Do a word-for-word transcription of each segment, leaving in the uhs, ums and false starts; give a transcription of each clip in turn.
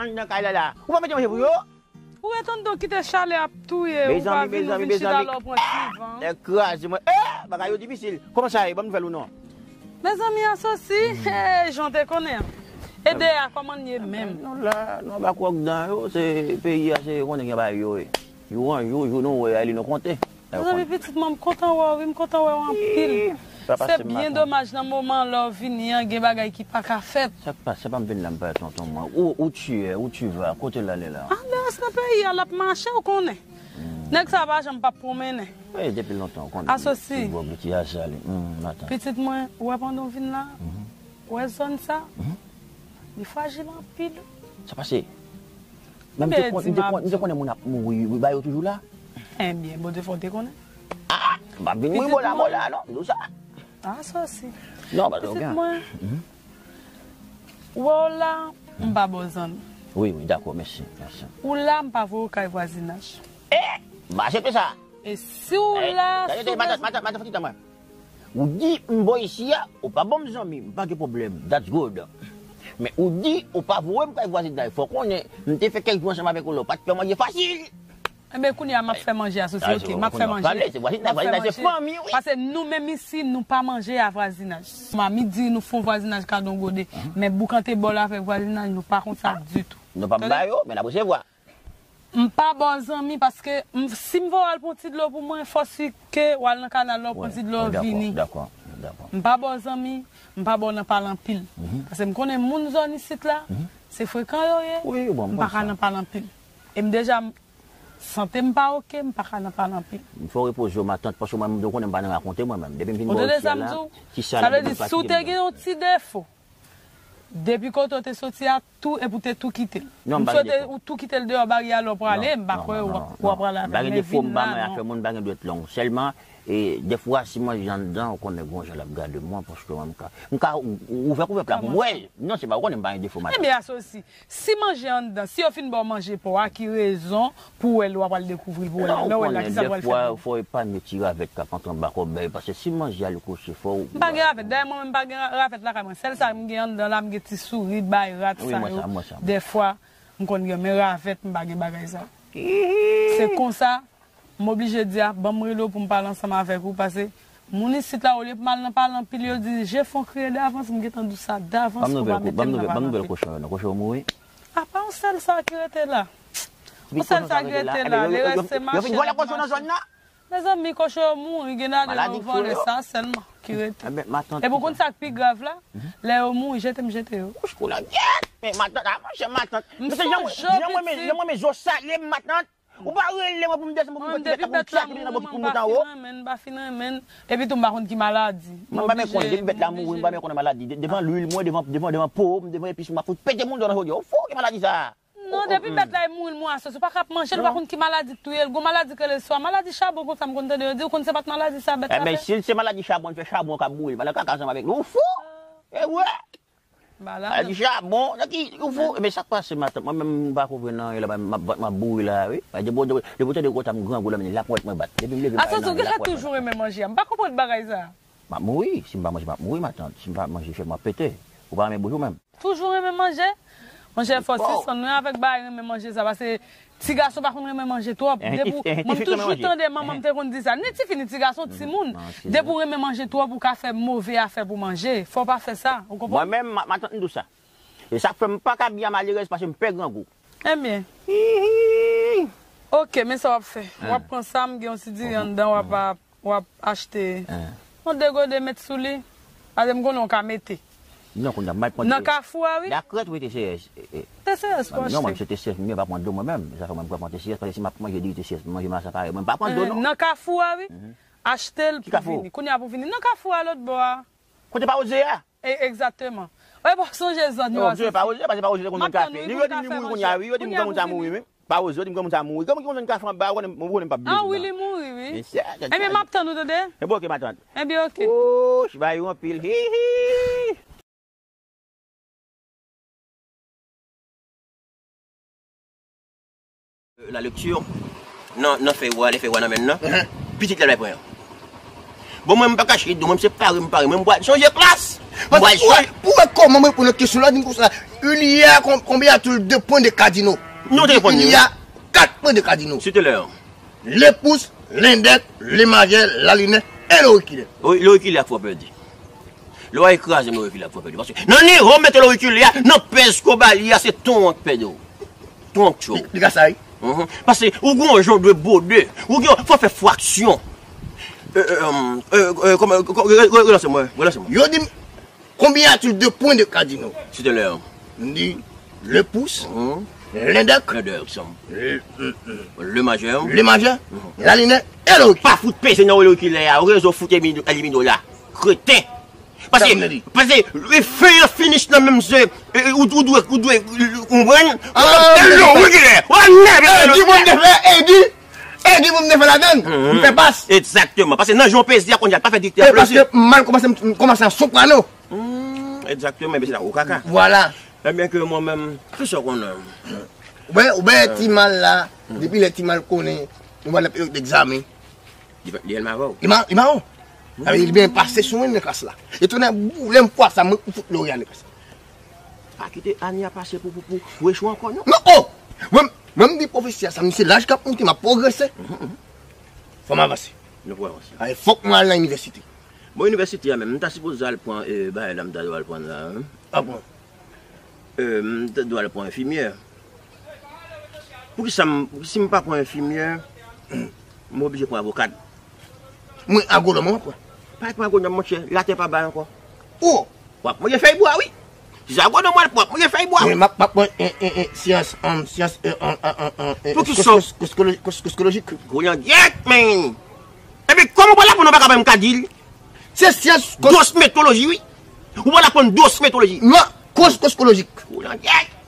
anndan kay la la. Ou pa mete manje pou yo? Ou ret anndan kite chalè ap touye ou, pa vin, ou vin chita la ou pran ti van. Nèg kraze mwen. Eh, bagay yo difisil. Kòman sa ye? Ban m nouvèl ou non? Mezanmi, Asosi, eh, jan w te konnen an. E de a kòman l ye menm? Nou la, nou anba kwòk dan yo, se peyi a, se konnen gen bagay yo ye. Jou an jou, jou nou wè, li nou konte. Mezanmi, pitit mwen, m kontan wè w, wi, m kontan wè w anpil. Se byen domaj nan moman lè w vini an, gen bagay ki pa ka fèt. Sa k pase, pa m vin la, m pa tonton mwen. Ou, ou tu es, où tu vas, kote l ale la? Andeyòs nan peyi a, l ap mache, ou konnen. Nèg sa pa janm p ap pwonmennen. Wi, depi lontan, ou konnen. Asosi. Ti bòg li, ti aza li. Hmm, matant. Pitit mwen, ou wè pandan w vin la, ou wè zòn sa, li frajil anpil. Sa pase? Men m te kon-, m te kon-, m te konnen moun ap mouri, wi, ba yo toujou la. Ebyen, Bondye fè w te konnen. Ah, m ap vin mouri bò la, bò la, non, m di w sa. Asosi. Non, pa gen. Pitit mwen, wè w la, m pa ba w zanmi. Wi, wi, dakò, mèsi, mèsi. Ou la, m pa voye w kay vwazinaj. Eh, m pa aksepte sa. E si w la, si w bezwen. Matant, matant, matant, fè ti tan mwen. Ou di m voye isi a, ou pa ban m zanmi, m pa gen pwoblèm, that's good. Men ou di ou pa voye m kay vwazinaj, fò w konnen, m te fè kèk jou ansanm avèk ou la, ou pa t fè manje fasil. Enben, kounye a, m ap fè manje Asosi, oke, m ap fè manje. M ap fè manje. Paske nou menm isi, nou pa manje a vwazinaj. Mami di nou fè yon vwazinaj kado yon gode, men boukante bòl avèk vwazinaj, nou pa konn sa ditou. Nou p ap ba yo, men n ap resevwa. M pa ba w zanmi, paske m, si m voye w al pran ti dlo pou mwen, fò si ke w al nan kanal la, w pran ti dlo, w vini. Dakò, dakò. M pa ba w zanmi, m pa ba w nan pale anpil. Paske m konnen moun zòn isit la, se frekan yo ye, m pa ka nan pale anpil. E m deja, sante m pa oke, m pa ka nan pale anpil. M fè w repoze w, matant, paske mwen menm, ou konnen m pa nan rakonte mwen menm. Depi m vin bò isit la, ki sa l ap fè m pa kite m. Sa vle di, si w te gen yon ti defo, depi kote w te soti a, tou, epi w te tou kite l. Non, m pa gen defo. M swete ou tou kite l deyò baryè a lè w prale, m pa kwè w ap prale avè l, men vin la, non. M pa gen defo, m pa manyen afè moun, m pa gen dwèt long. Sèlman, e, dèfwa, si manje anndan, ou konnen gon jan l ap gade mwen, paske mwen, m ka, m ka ou-, ou-, ouvè kouvèt la pou m wè l. Non, se pa, ou konnen m pa gen defo, matant. Ebyen, Asosi, si manje anndan, si yo fin ba w manje pa w a, ki rezon pou w wè l, w ap al dekouvri l pou w wè l, lè w wè l la, ki sa w pral fè? Non, ou konnen, dèfwa, fò w epanye ti ravèt k ap antre anba kòbèy, paske si manje a li kwoche, fò w. M pa gen ravèt. Dayè, mwen menm, m pa gen ra-, ravèt lakay mwen. Sèl sa m gen anndan la, m gen ti sourit, bay rat, sa yo. Dèfwa, m konn gen, men ravèt, m pa gen bagay sa. Se konsa, m oblije di a, ban m rele w pou m pale ansanm avèk ou, paske moun isit la, olye pou m al nan pale anpil, yo di, je fè w kriye davans, m gentan di w sa davans pou w pa mete m nan pale anpil. Ban m nouvèl kochon yo non, kochon yo mouri. Apa yon sèl sa ki rete la? Yon sèl sa ki rete la, le rès se mache, l ap mache. Mezanmi, kochon yo mouri, gen ladan yo vòlè, sa sèlman ki rete. Epi w konn sa k pi grav la? Lè yo mouri, jete m jete yo. Wouch, kou la, gyèt! Men matant, a, monchè, matant. M sonje w piti. Jan mwen men, jan mwen men, zo sale m, matant. Ou pa rele mwen pou m desann, pou m pran ti bèt la, pou m tcheke li nan bòkit pou m monte anwo. Mwen, depi bèt la mouri, mwen pa fin renmen l, mwen pa fin renmen l. Epi tou, m pa konn ki maladi. Mwen pa menm konnen, depi bèt la mouri, m pa menm konnen maladi. De-, devan lwil mwen, devan, devan, devan po m, devan epis mwen, m ap fout pete moun dò nan chodyè. Ou fou, ki maladi sa? Non, depi bèt la mouri, l mouri, Asosi, ou pa ka ap manje l, ou pa konn ki maladi k touye l. Gon maladi k rele swa, maladi chabon konsa, m konn tande yo di, ou konn se pa t maladi sa bèt la fè? Enben, si l se maladi chabon, l fè chabon k ap boule, l pa nan kaka ansanm avèk li. Ou fou? E wè! Maladi chabon, nan ki, ou fou? Enben, sa k pase, matant? Mwen menm, m pa konprann anyen la, m ap, m ap boure la, wi. Depi, depi, depi w tande konsa, m grangou la, men lapwèt mwen bat. Depi m leve, m pa nan lapwèt mwen bat. Asosi, ou genlè toujou renmen manje a. M pa konprann bagay sa. M ap mouri, si m pa manje, m ap mouri, matant. Si m pa manje, fè m ap pete. Ou pa renmen bouje ou menm? Toujou renmen manje. Monchè, fò w sispann wi avèk bagay renmen manje sa, paske ti gason pa konn renmen manje twòp. Depi w, mwen m toujou tande manman m te konn di sa, ni tifi ni ti gason, timoun. Depi w renmen manje twòp, ou ka fè move afè pou manje. Fò w pa fè sa, ou konprann? Mwen menm, ma, matant m di w sa. E sa k fè m pa ka byen malerèz, paske m pè grangou. Ebyen. Oke, men sa w ap fè. W ap pran sa, m gen yon ti diri anndan, w ap, w ap achte yon de gode met sou li. Paske m konnen w ka mete. Non, kounye a, m al pran nan Kafou a, wi. Lakrèt, wi, T C S. T C S pou achte. Non, mwen, se T C S, mwen pa pran dlo mwen menm. Sa fè mwen, m pran T C S, paske si m ap manje diri T C S, manje masa parèy, mwen pa pran dlo, non. Nan Kafou a, wi. Achte l pou vini. Kounye a pou vini. Nan Kafou a, lòt bò a. Kote pa oze a? E, egzakteman. Wi, bon, sonje zòn yo a. Yo pa oze, paske pa oze te konn vann kafe. Li yo di m li mouri kounye a, wi. Yo di m granmoun sa mouri, wi. Pa oze, yo di m granmoun sa mouri. Granmoun ki konn vann kafe anba, ou konnen, ou konnen m p ap bliye. Ah, wi, li mouri, wi. Ebyen, m ap tann ou, tande. Ebyen, oke, matant. Ebyen, oke. Wouch, bay yo anpil. Hi, hi. La lecture. Nan, nan fèy wa, lè fèy wa nan men l nan. Pitit la l pran. Bon, mwen, m pa kache, mwen, m se pare, m pare. Mwen, m pral chanje klas. Paske pou wè, pou wè kòman mwen reponn nan kesyon la, di m konsa, il y a com- combien y a-t-il de points de cardinaux? Non, te reponn li, il y a quatre points de cardinaux. C'était l'heure. Le pouce, l'index, le majeur, la lunette et l'auriculaire. Wi, lorikilè ak fò pèdi. Lè w al kraze m lorikilè ak fò pèdi. Paske nan nivo m mete lorikilè a, nan pèz kobali a, se ton an k pèdi w. Ton an k tchwe w. Li ka sa, wi. Mhm. Paske ou gen yon jan w dwe bwode. Ou gen, fò w fè fraksyon. Euh, euh, euh, euh, kòman, kò- re- re- relanse mwen, relanse mwen. Yo di m, combien y a-t-il de points de cardinaux? C'était l'heure. M di, le pouce, Mhm. L'index, L'index. Le, mm, mm. Le majeur. Le majeur, Mhm. La lunette et l'auriculaire. Pa fout peze nan lorikilè a, rezo fout elimino la. Kreten. Paske, paske, e fen an finish nan menm se, e, e, ou, ou dwe, ou dwe, ou konprann? Ah, e lorikilè. Ou pa nève. E di pou m te fè, e di, e di pou m te fè ladann. Mhm. M fè pas. Egzakteman. Paske nan jan w peze a kounye a, pa fè diktè a plezi. E paske m mal kòmanse, m kòmanse an soprano. Hmm, egzakteman, ebyen se la ou kaka. Vwala. Ebyen ke mwen menm, ki sa w konnen? Ou wè, ou wè ti mal la, depi lè ti mal konnen, nou pral nan peryòd egzamen. Li pa- li elman avè w. Li ma- li mawon. Sa vle di li byen pase sou mwen nan klas la. E tounen boulèm fwa sa, mwen pou fout loreya nan klas la. Pa kite ane a pase pou, pou, pou, pou echwe ankò, non. Non, oh! Mwen, mwen m di pwofesè a sa, m di se laj k ap monte, m ap pwogrese. Fò m avanse. Nou pou avanse. Ay, fòk mwen al nan inivèsite. Bon, inivèsite a menm, m ta sipoze al pran, e, bagay la, m ta dwe al pran la, wi. Aprann. E, m ta dwe al pran enfimyè. Poukisa m, si m pa pran enfimyè, m oblije pran avokat. Mwen agwonòm, mwen pran. Pa pran agwonòm, monchè, latè pa bay ankò. Oh! W ap manje fèy bwa, wi. Si se agwonòm w al pran, w ap manje fèy bwa. Mwen, m ap, m ap pran, e, e, e, syans, um, syans, e, an, an, an, an, e, Poukisa? Kos- kos- kos- kos- koskolojik. Gwo langyèt, men. Epi, kòman w pral aprann ou pa ka bay m kadil? Se syans kos- Dosmetoloji, wi. Ou pral aprann dosmetoloji. Non, kos- koskolojik. Gwo langyèt.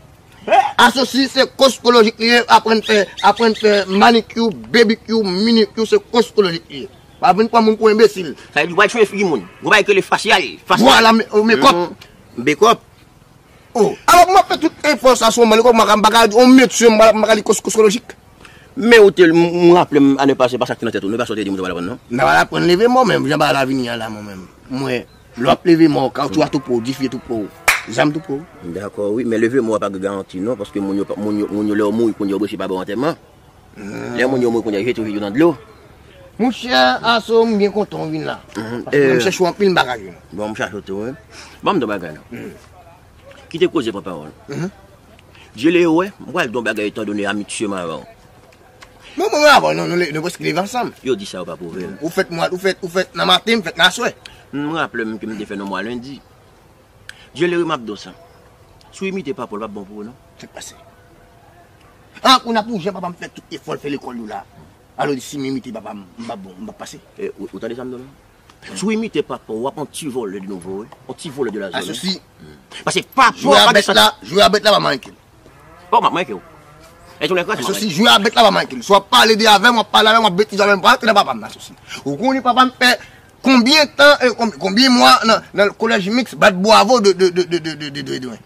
Asosi se koskolojik li ye, aprann fè, aprann fè manicure, pedicure, minicure, se koskolojik li ye. Pa vin pran moun pou enbesil. Sa vle di w al chanje figi moun. Gon bagay ki rele fasyal. Fasyal. Vwala, me- o, mekòp. Mhm. Bekòp. Oh, alò pou m ap fè tout efò sa sou mwen, mwen pa ka di on metye, mwen pa ka li kos- koskolojik. Men ou te, m, m raple m ane pase, pa sa k te nan tèt ou, non, pa sa w te di m ou te pral aprann, non? N a pral aprann leve mò, men jan bagay la vini an la, mwen menm. Mwen, lè w ap leve mò, kawchou a tou pre w, dife tou pre w, zam tou pre w. Dakò, wi, men leve mò a pa gen garanti, non, paske moun yo, pa- moun yo, moun yo, lè yo mouri, kounye a yo blese pa ba w antèman. Lè moun yo mouri, kounye a yo jete yo nan dlo. Monchè, Aso, m byen kontan w vin la. Mhm. Paske mwen, m chèche w anpil, m pa ka jwenn ou. Bon, m chache w tou, wi. Ban m di w bagay la. Kite koze pran pawòl. Mhm. Dye le yo wè, m pral di w bagay etandone amitye m avè w. Mwen, mwen, mwen avè w, nou, nou, nou prèske leve ansanm. Yo di sa, yo pa pwouve l. Ou fèt mwa, ou fèt, ou fèt nan maten, m fèt nan aswè. M raple m ke m te fè non mwa lendi. Dye le yo, m ap di w sa. Si w imite papa w, l p ap bon pou ou, non. Sa k pase? An, kounye a pou jan papa m fè tout efò l fè lekòl yo la. Alò, si m imite papa m, m p ap bon, m p ap pase. E, ou, ou tande sa m di w la? Si w imite papa w, w ap on ti vòlè de nouvo, wi. On ti vòlè de la zòn, wi. Asosi. Paske papa w pa gen sans. Jwe a bèt la, jwe a bèt la pa manke l. Bon, m ap manke w. E tounen kras, m ap manke w. Asosi, jwe a bèt la pa manke l. Si w ap pale de avè m, w ap pale avè m, w ap betize avè m, pa antre nan papa m, Asosi. Ou konnen papa m fè konbyen tan, e, konb- konbyen mwa nan, nan kolèj miks, bat bwavo de, de, de, de, de, de, de, de,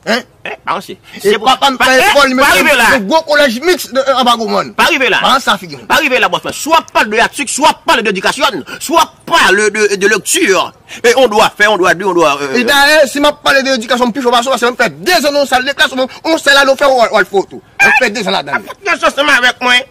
Hein? Eh, pa ranse. E papa m fè lekòl, li mete yon gwo kolèj miks de, anba Gwo Mòn. Pa rive la. Pa ranse a figi m. Pa rive la, bòs mwen. Si w ap pale de Atik, si w ap pale de edikasyon, si w ap pale de, de lekti, e on dwa fè, on dwa di, on dwa, euh, E dayè, si m ap pale de edikasyon, m pi cho pase w, paske m fè de zòn nan yon sal de klas, yon sèl ane w fè, w al fè w tou. M fè de zòn ladan l. Fòk gen chans ansanm avèk mwen.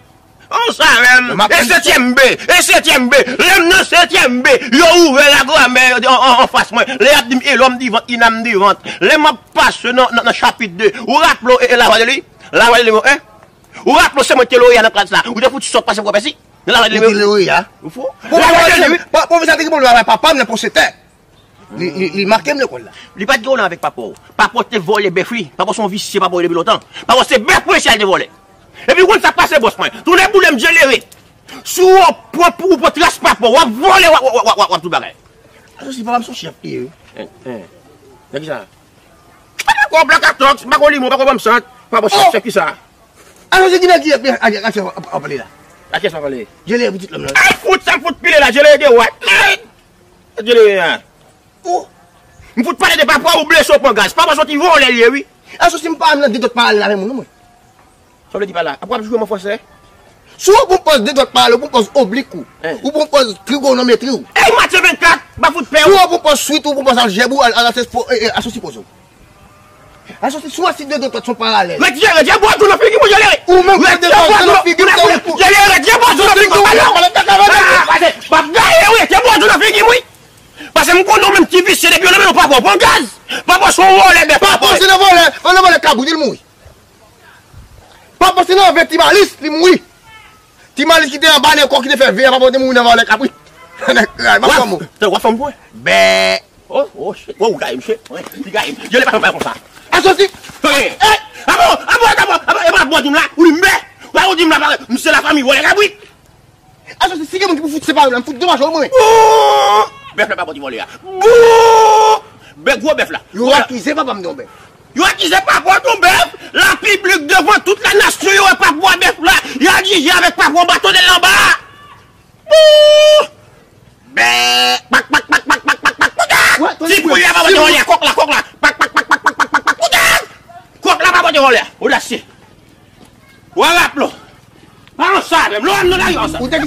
Ou sa wè m, e setyèm B, e setyèm B. Lè m nan setyèm B, yo ouvè lagramè an, an, anfas mwen. Lè y ap di m Elòm Divant, Inam Divant. Lè m ap pase nan, nan, nan chapit de, ou raple w, e, e, Lavwa de Lwi? Lavwa de Lwi, en? Ou raple w se mwen ki te loreya nan klas la? Ou te fouti sòt pase pwofèsi nan Lavwa de Lwi? Ou te loreya? Ou fou? Lavwa de Lwi, wi. Pwofesè a te gen pwoblèm avèk papa m nan pwofesè. Li, li, li make m lekòl la. Li pa t gen pwoblèm avèk papa w. Papa w te vòlè bèf li. Papa w se yon visye, papa w depi lontan. Papa w se bèf pwofesè a l te vòlè. Epi ou konn sa k pase, bòs mwen. Tounen boule m dye lere. Si w pran pou ou pran tras papa w, w ap vòlè, w ap, w ap, w ap, w ap, w ap tout bagay. Asosi, papa m se yon chèf li ye, wi. En, en. Nan kisa? Pa dakò, Black Atòks, pa dakò Limon, pa dakò Bòm Sant. Papa w se chèf kisa? Asosi, ki nèg ki ap, ap, ap, ap, ap pale la? A kiyès w ap pale? Dye lere pitit lòm nan. Ay, fout, sa m fout pile la, dye lere de wè. Dye lere a. Oh! M fout pale de papa w, ou blese w pran gaz. Papa w se yon ti vòlè li ye, wi. Asosi, m pa nan de dòt pale avè moun, non, mwen. Sa w vle di pa la? Apre w ap jwe m an fransè? Si w pran pòz de dwat paralèl, ou pran pòz oblik ou, ou pran pòz trigonometri ou. Ey, Matye vennkat, pa fout pè ou. Si w pran pòz swit ou, pran pòz aljèb ou, al, al, al, al, asosi poze w. Asosi, si w aswit de dwat, se yon paralèl. Retire, retire bò tou nan figi mwen, Jolere. Ou menm, retire bò tou nan figi mwen, Jolere, retire bò tou nan figi mwen. Pase, m ap gaye, wi, retire bò tou nan figi mwen, wi. Pase m konnen w menm ti visye depi w nan men w papa w pran gaz. Papa w se yon vòlè bèf. Papa w se yon vòlè, yon vòlè kabrit, li mouri. Papa w se nan ven Ti Malis, li mouri. Ti Malis ki te anba nèg kò ki te fè ve a, papa w te mouri nan vòlè kabrit. Nèg kray, m ap fè mou. W ap fè m pwen? Bè. Oh, oh, shit. Wow, gaye m, shit. Wi, li gaye m. Jolè pa fè m bay konsa. Asosi. Ey, abo, abo, abo, abo, e pa bò di m la, ou li m bè. Pa ou di m la, pa, m se lafanmi vòlè kabrit. Asosi, si gen moun ki pou fout separe nou, m fout degaje w mwen. Boo! Bèf la pa bò di vòlè a. Boo! Bèf, gwo bèf la. Yo akize papa m de yon bèf. Yo akize papa w de yon bèf, la piblik devan tout la nasyon, yo wè papa w bèf la. Y a jije avèk papa w baton de l anba. Boo! Bè! Pak, pak, pak, pak, pak, pak, pak, pak, pak. Ti poulye a pa bò di vòlè a, kòk la, kòk la. Pak, pak, pak, pak, pak, pak, pak, pak, pak. Kòk la pa bò di vòlè a. Odasye. Ou a rap lo. Pa nan sa avè m. Lò m nan lari ansanm. Ou te ki